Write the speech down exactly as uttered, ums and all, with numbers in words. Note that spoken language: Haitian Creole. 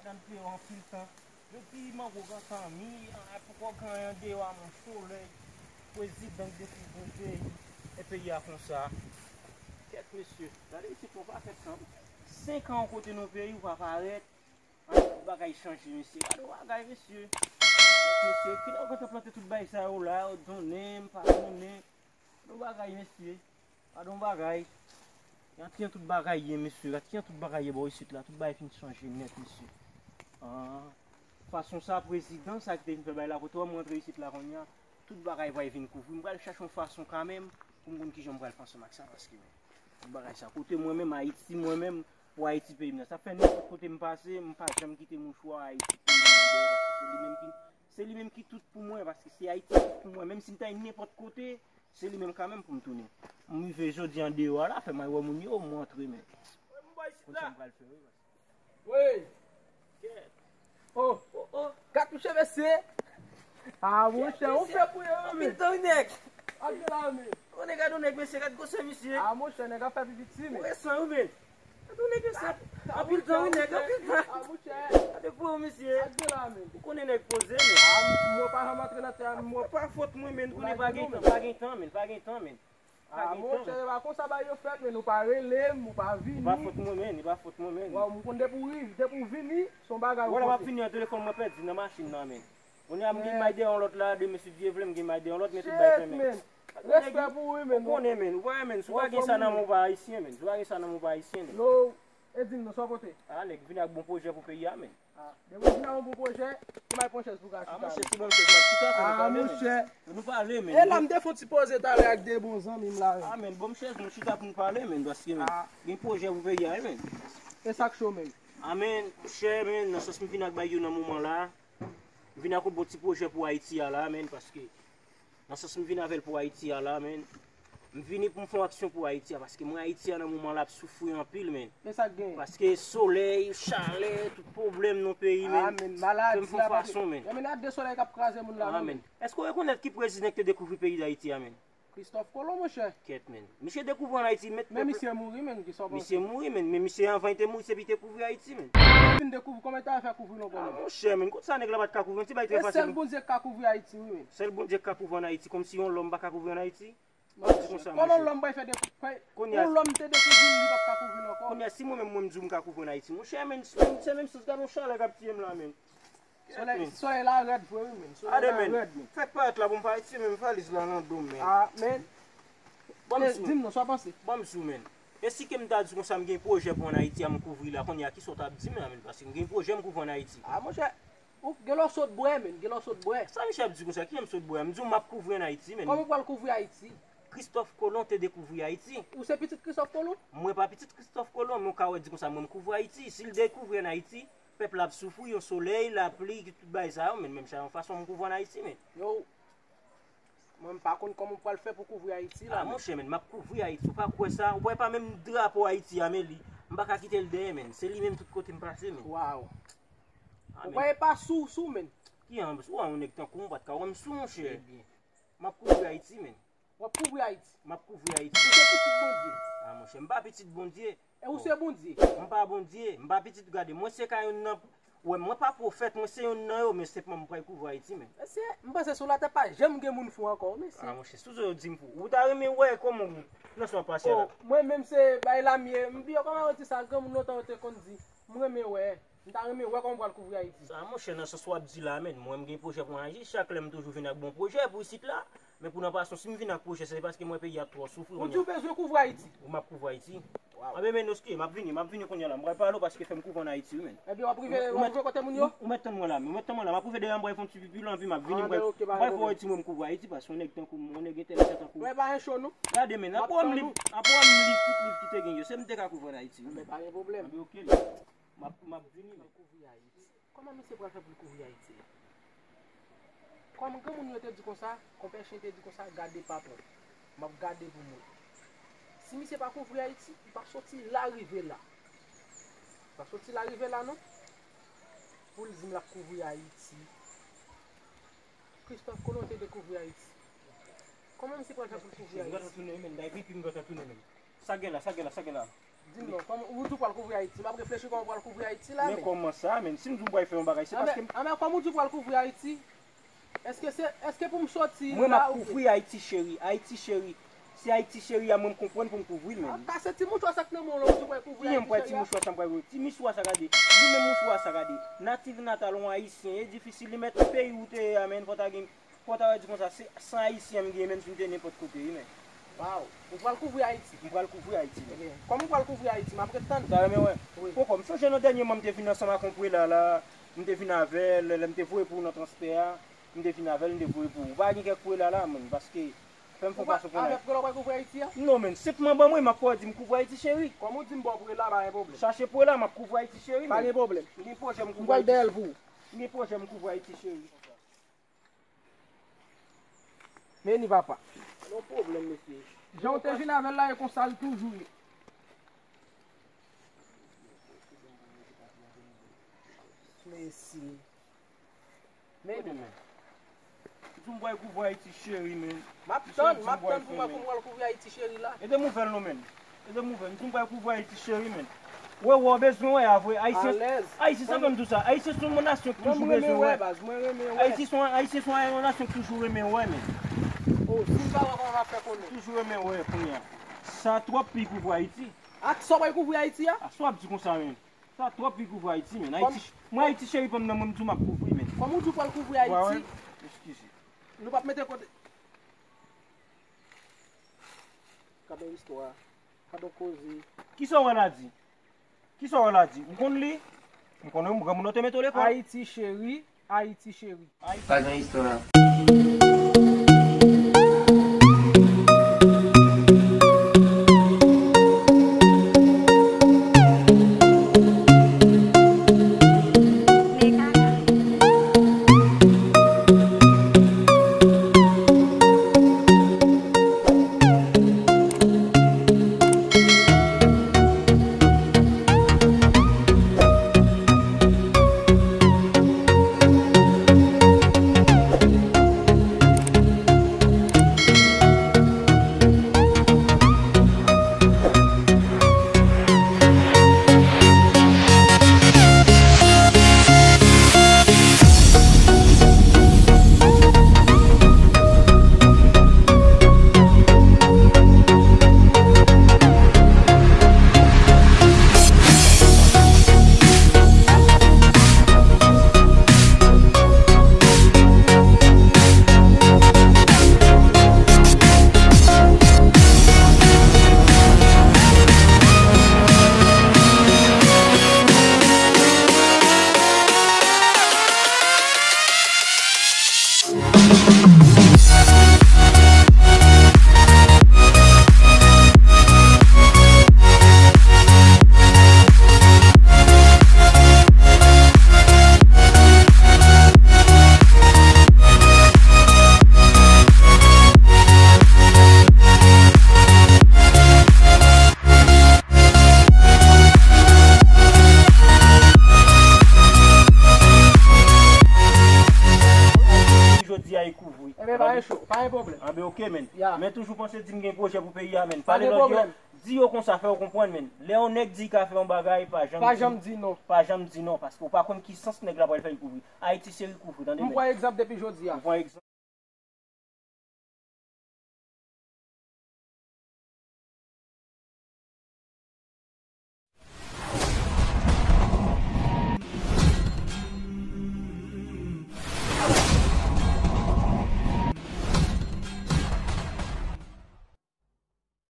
Tann peyi anpil tan. Depi mango gentan mi, a, poko gen anyen deyò a, men solèy. Prezidan k dekouvri peyi, e peyi a konsa. Kèt, mesye. Gade isit, yon pakèt tan. Senk an w kote nan peyi, w pa parèt. An, tout bagay chanje, mesye. Gade yon bagay, mesye. Kèt, mesye. Kilè w gentan plante tout bagay sa yo la, yo donnen, m pa konnen. Gade yon bagay, mesye. Gade yon bagay. Gad kijan tout bagay ye, mesye. Gad kijan tout bagay ye bò isit la. Tout bagay fin chanje nèt, mesye. Ah. Fason sa, prezidan sa ki te vin fè bagay la, kote w wè m rantre isit la kounye a, tout bagay pral vin kouvri. M pral chache yon fason kanmenm pou m konn kijan m pral fè ansanm ak sa, paske tout bagay sa, kote mwen menm, Ayiti, mwen menm, pou Ayiti peyi m nan. Sa fè nenpòt kote m pase, m pa janm kite mouchwa Ayiti peyi m nan dèyè, paske se li menm ki, se li menm ki tout pou mwen, paske se Ayiti ki tout pou mwen. Menm si m ta al nenpòt kote, se li menm kanmenm pou m tounen. M rive jodi an deyò a la, fè m al wè moun yo, m rantre, men. Konn sa m pral fè, wi. Wi. Oh, oh, oh. Gad touche mesye. Ah, monchè, ou fè pou yo, men. Anpil tan, wi, nèg. Anpil la, men. Ou nèg, gad yon nèg, mesye, gad gwosè misye. Ah, monchè, nèg ap fè pi piti, men. Ou resan, wi, men. Gad yon nèg, mesye. Anpil tan, wi, nèg, anpil tan. Ah, monchè. Gad pou yo, mesye. Anpil la, men. Ou konnen nèg poze, men. Ah, mwen pa janm antre nan tè a, mwen. Pa fòt mwen, men. Ou konnen pa gen tan, pa gen tan, men. Pa gen tan, men. Ah, monchè, e pa konsa bagay yo fèt, men ou pa rele m, ou pa vini. E pa fòt mwen, men, e pa fòt mwen, men. Waw, m konn depi w rive, depi w vini, se yon bagay ou pote. Wè, lè m ap vini an, telefòn mwen pèdi nan machin nan, men. Kounye a m gen may dèyè yon lòt la, demen si Dye vle, m gen may dèyè yon lòt, men tout bagay fèmen. Respè pou ou, men. Ou konnen, men, ou pa wè, men, si w pa gen sa nan men w pa ayisyen, men, si w pa gen sa nan men w pa ayisyen, men. Non, e di m non, sa w pote? Ah, nèg vini ak bon pwojè pou peyi a, men. Ah, depi w vin ak yon bon pwojè, se m al pran chèz pou w ka chita. Ah, monchè, si ban m chèz, m ap chita, fè nou pale, men. Ah, monchè. Fè nou pale, men. E la, m te fè yon ti poze talè ak de bon zanmi m la, men. Ah, men, ban m chèz, nou chita pou nou pale, men, paske, men, gen pwojè pou peyi a, men. E sa k cho, men? Ah, men, monchè, men, nan sans m vin ak bagay yo nan moman la, m vin ak yon bon ti pwojè pou Ayiti a la, men, paske nan sans m vin avè l pou Ayiti a la, men. M vini pou m fè yon aksyon pou Ayiti a, paske mwen Ayiti a nan moman la ap soufri anpil, men. Men sa k genyen? Paske solèy, chalè, tout pwoblèm nan peyi, men. Ah, men, maladi la, fè m fè yon fason, men. Ya, men, a de solèy k ap kraze moun la, ah, men. Èske w rekonèt ki prezidan ki te dekouvri peyi Dayiti a, men? Christophe Colomb, monchè. Kèt, men. Misye dekouvri ann Ayiti, men. Men misye mouri, men, ki sa w panse? Misye mouri, men. Men misye, anvan li te mouri, se li te kouvri Ayiti, men. Li vin dekouvri, kòman li ta fè kouvri l ankò, men? Ah, monchè, men, kot sa nèg la pa t ka kouvri? Yon ti bagay trè fasil, men. E sèl Bondye k ka kouvri Ayiti, wi, men. Sèl Bondye k ka kouvri ann Ayiti, kòmsi yon lòm pa ka kouvri ann Ayiti? M ap di konsa, monchè. Kòman lòm bay fè de, fè, yon lòm te dekouvri l, li p ap ka kouvri l ankò? Kounye a, si mwen menm, mwen, m di w m ka kouvri ann Ayiti, monchè, men, se menm sans, gade yon chalè k ap tiye m la, men. Solèy, solèy la rèd vre, wi, men. Solèy la rèd, men. Fèk parèt la pou m pa retire menm valiz la nan do m, men. Ah, men. Ban m di w, men. Di m non, sa w panse? Ban m di w, men. E si ke m ta di w konsa m gen pwojè pou ann Ayiti a, m kouvri la, kounye a, kisa w t ap di m la, men? Paske m gen pwojè m kouvri ann Ayiti. Ah, monchè, ou gen lè w sot bwè, men, gen lè w sot bwè. Sa misye ap di konsa? Kijan m sot bwè? M di w m ap kouvri ann Ayiti, men. Kòman w pral kouvri Ayiti? Christophe Colomb te dekouvri Ayiti. Ou se pitit Christophe Colomb? Mwen pa pitit Christophe Colomb, men w ka wè di konsa, mwen m kouvri Ayiti. Si l dekouvri ann Ayiti, pèp la ap soufri, yon solèy, lapli, tout bagay sa yo, men menm jan yon fason m kouvri ann Ayiti, men. Yo, mwen m pa konn kòman w pral fè pou kouvri Ayiti la, men. Ah, monchè, men, m ap kouvri Ayiti. Ou pa kwè sa? Ou wè pa menm drapo Ayiti a, men li, m pa ka kite l dèyè, men. Se li menm tout kote m pase, men. Waw. Ah, men. Ou pa e pa sou, sou, men. Ki an, ou an, yon nèg tankou w, ou pa t ka wè m sou, monchè. Ebyen. M ap kouvri Ayiti, men. W ap kouvri Ayiti. M ap kouvri Ayiti. Ou se pitit Bondye. Ah, monchè, m pa pitit Bondye. E ou se Bondye? M pa Bondye. M pa pitit, gade, mwen se ka youn nan, wè, mwen pa pwofèt, mwen se youn nan yo, men senpman m pral kouvri Ayiti, men. Mesye, m panse sou latè pa janm gen moun fou ankò, mesye. Ah, monchè, sou zo yo di m fou. Ou ta renmen wè kòman w nan sa w pase la? Oh, mwen menm se bay lamye. M bliye kòman yo di sa, granmoun lontan yo te konn di. M renmen wè. M ta renmen wè kòman w pral kouvri Ayiti. Sa, monchè, nan sans w ap di la, men, mwen, m gen pwojè pou mwen aji. Chak lè m toujou vin ak bon pwojè pou isit la. Men pou nan pason, si m vin ak pwojè, se paske m wè peyi a twò soufri. Ou di w bezwen kouvri Ayiti? M ap kouvri Ayiti. Waw. Anben, men, Noski, m ap vini, m ap vini kounye a la. M pral pale w paske fè m kouvri ann Ayiti, wi, men. Ebyen, w ap rive, w ap rive kote moun yo? Ou mèt tann mwen la, men. Ou mèt tann mwen la. M ap rive dèyè, m pral fè yon ti pipi la, anpi m ap vini, m pral, m pral fè w wè ti mwen m kouvri Ayiti, paske yon nèg tankou m, yon nèg entèlijan tankou w. Mwen pa gen cho, non. Gade, men, apre m li, apre m li tout liv ki te gen yo, se m te ka kouvri ann Ayiti, wi. Men pa gen pwoblèm. Anben, oke, li. M ap, m ap vini, men. Kouvri Ayiti. Kòman misye pral fè pou l kouvri Ayiti la? Kòm granmoun yo te di konsa, konpè chen te di konsa, gade patwon. M ap gade pou m wè. Si misye pa kouvri Ayiti, li pa soti la rive la. Li pa soti la rive la non. Pou l di m l ap kouvri Ayiti. Christophe Colomb te dekouvri Ayiti. Kòman misye pral fè pou l kouvri Ayiti? M gentan tounen, men. Bay pipi, m gentan tounen, men. Sa gen la, sa gen la, sa gen la? Di m non, kòman ou di w pral kouvri Ayiti? M ap reflechi kòman w pral kouvri Ayiti la, men. Men kòman sa, men? Si m di w m pral fè yon bagay, se paske m... Anben, anben, kòman ou di w pral kouvri Ayiti? Èske se, èske pou m soti la oubyen? Mwen, m ap kouvri Ayiti cheri, Ayiti cheri. Se Ayiti cheri a mwen m konprann pou m kouvri l, men. An, kase ti mouchwa sa k nan men w la, ou di w pral kouvri Ayiti cheri a? Kijan m pral ti mouchwa sa m pral kouvri? Ti mouchwa sa gade. Li menm mouchwa sa gade. Natif natal yon Ayisyen, e difisil li mèt peyi ou te ye a, men, fò ta gen Fò w ta wè di konsa, se san Ayisyen m gen, menm si m te nenpòt kote, wi, men. Waw, ou pral kouvri Ayiti? M pral kouvri Ayiti, men. Ebyen, kòm ou pral kouvri Ayiti, m ap ret tann. Ou ta renmen wè? Wi. Poko, m sonje non dènyèman m te vin ansanm ak yon prela la, m te vin avè l, lè m te voye pou ou nan transpè a, m te vin avè l, m te voye pou ou. Ou pa gen kèk prela la, man, paske fè m fè yon fason konnen. Avèk prela w pral kouvri Ayiti a? Non, men, senpman ban mwen, m ap fè w di m kouvri Ayiti cheri. Kòm ou di m ba w prela, pa gen pwoblèm. Chache prela, m ap kouvri Ayiti cheri, men. Pa gen pwoblèm. M gen pwojè m kouvri Ayiti. M pral dèyè l pou ou. M gen pwojè m kouvri Ayiti cheri. Men ni papa. Pa gen pwoblèm, mesye. Jan w te vin avè l la, e konsa l toujou ye. Mesye. Men ni. Di m pral kouvri Ayiti cheri, men. M ap tann, m ap tann pou m wè kòman w pral kouvri Ayiti cheri la. Ede m ouvè l non, men. Ede m ouvè l. M di m pral kouvri Ayiti cheri, men. Wè, wè, w bezwen wè a vre. Ayisyen, Ayisyen, sa fè m di w sa. Ayisyen se yon nasyon ki toujou bezwen wè. Ayisyen se yon, Ayisyen se yon nasyon ki toujou renmen wè, men. O, si m pa wè, kòman m ap fè konnen? Toujou renmen wè, kounye a. Sa twòp pou kouvri Ayiti. Ak sa w pral kouvri Ayiti a? A sa w ap di konsa, men. Sa twòp pou kouvri Ayiti, men. Ayiti, mwen, Ayiti cheri pa m nan, mwen, m di w m ap kouvri, men. Kòm ou di w pral kouvri Ayiti? Eskize. Nou p ap mete kote. Gade istwa. Gade koze. Kisa w wè l a di? Kisa w wè l a di? Ou konn li? M konnen, m granmoun, ou te mete w lekòl. Ayiti cheri, Ayiti cheri. Pa gen istwa. Jodi a, e kouvri. Enben, pa gen cho, pa gen pwoblèm. Anben, oke, men. Ya. Men toujou panse di m gen pwojè pou peyi a, men. Pa gen pwoblèm. Pale lòt yo, di yo konsa, fè yo konprann, men. Lè yon nèg di l ka fè yon bagay, pa janm di non. Pa janm di non, paske w pa konn ki sans nèg la pral fè l kouvri. Ayiti cheri kouvri, tande, men. M pran egzanp depi jodi a. M pran egzanp.